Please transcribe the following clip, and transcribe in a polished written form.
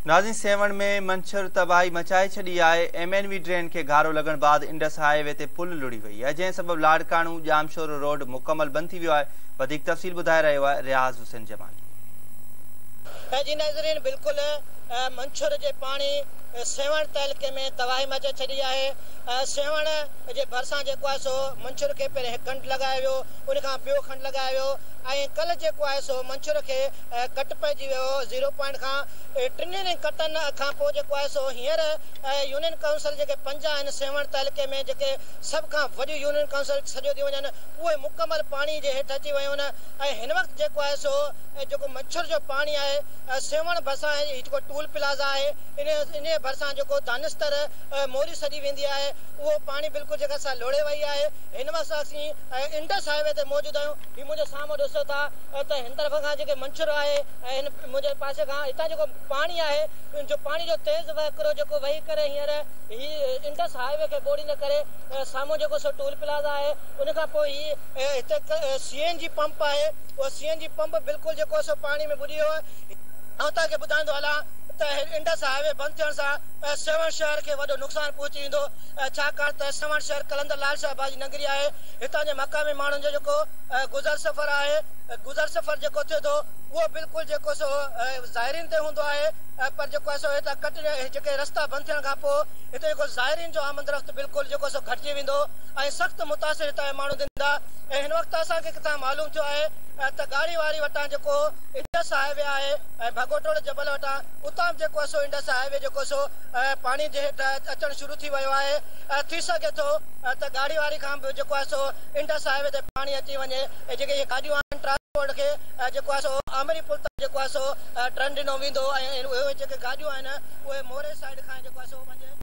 ناظرين سيوهڻ ۾ منڇر تباهي مچائي ڇڏي آهي، ايم اين وي ڊرين کي گهارو لڳڻ بعد انڊس هاء وي تي پل لڙهي وئي آهي، جنهن سبب لاڙڪاڻو ڄامشورو روڊ مڪمل بند ٿي ويو آهي، وڌيڪ تفصيل ٻڌائي رهيو آهي رياض حسين جمالي. جي ناظرين بلڪل منڇر جي پاڻي سيوهڻ تعلقي ۾ تباهي مچائي ڇڏي آهي، سيوهڻ جي ڀرسان جيڪو آهي سو منڇر کي پهرين هڪ کنڊ لڳايو ويو ان کان ٻيو کنڊ لڳايو ويو ۽ ڪلهه جيڪو آهي سو منڇر کي ڪٽ پئجي ويو زيرو پوائنٽ کان ٽنهي ڪٽن کان پوء جيڪو آهي سو هينئر يونين ڪائونسل جيڪي پنج آهن سيوهڻ تعلقي ۾ جيڪي سڀ کان وڏيون يونين ڪائونسل سڏيو ٿيون وڃن اهي مڪمل پاڻي جي هيٺ اچي ويون آهن ۽ هن وقت جيڪو آهي سو جيڪو منڇر جو پاڻي آهي سيوهڻ ڀرسان هي جيڪو ٽول پلازا آهي انهي ڀرسان جيڪو دانستر موري سڏي ويندي آهي اهو پاڻي بلڪل جيڪا سا لوڙهي وئي آهي هن وقت اسين انڊس هاء وي تي موجود آهيون هي منهنجي سامهون ڏسو ٿا ته هن طرف کان جيڪي منڇر آهي ۽ هن منهنجي پاسي کان هتان جيڪو پاڻي آهي ان جو پاڻي جو تيز وهڪرو جيڪو وهي ڪري هينئر هي انڊس هاء وي کي ٻوڙيندي ڪري سامهون جيڪو سو ٽول پلازا آهي ان کان پوء هي هتي سي اين جي پمپ آهي اهو سي اين جي پمپ بلڪل جيڪو سو پاڻي ۾ ٻڏي ويو آهي. آئون توهان کي ٻڌائيندو هلان ته انڊس هاء وي بند ٿيڻ سان سيوهڻ شهر کي وڏو نقصان پهچي ويندو ڇاڪاڻ ته سيوهڻ شهر قلندر لعل شهباز جي نگري آهي هتان جي مقامي ماڻهن جو جيڪو گذر سفر آهي گذر سفر جيڪو ٿئي ٿو اهو بلڪل جيڪو سو زائرين تي هوندو آهي پر جيڪو آهي سو هتان ڪٽ جيڪي رستا بند ٿيڻ کان پوء هتي جيڪو زائرين جو آمد رفت بلڪل جيڪو سو گهٽجي ويندو ۽ سخت متاثر هتان جا ماڻهو ٿيندا ۽ هن وقت اسان کي ڪٿان معلوم ٿيو آهي ته ڳاڙهي واري وٽان جيڪو انڊس هاء وي آهي ۽ ڀڳوٽوڙ جبل وٽان اتان به جيڪو آهي سو انڊس هاء وي جيڪو سو پاڻي جي هيٺ اچڻ شروع ٿي ويو آهي ٿي سگهي ٿو ته ڳاڙهي واري کان به جيڪو آهي سو انڊس هاء وي تي پاڻي اچي وڃي ۽ جيڪي اهي گاڏيون آهن ٽرانسپورٽ کي جيڪو آهي سو آمري پل تان جيڪو آهي سو ٽرن ڏنو ويندو ۽ اهي جيڪي گاڏيون آهن اهي موري سائيڊ کان جيڪو آهي سو پنهنجي.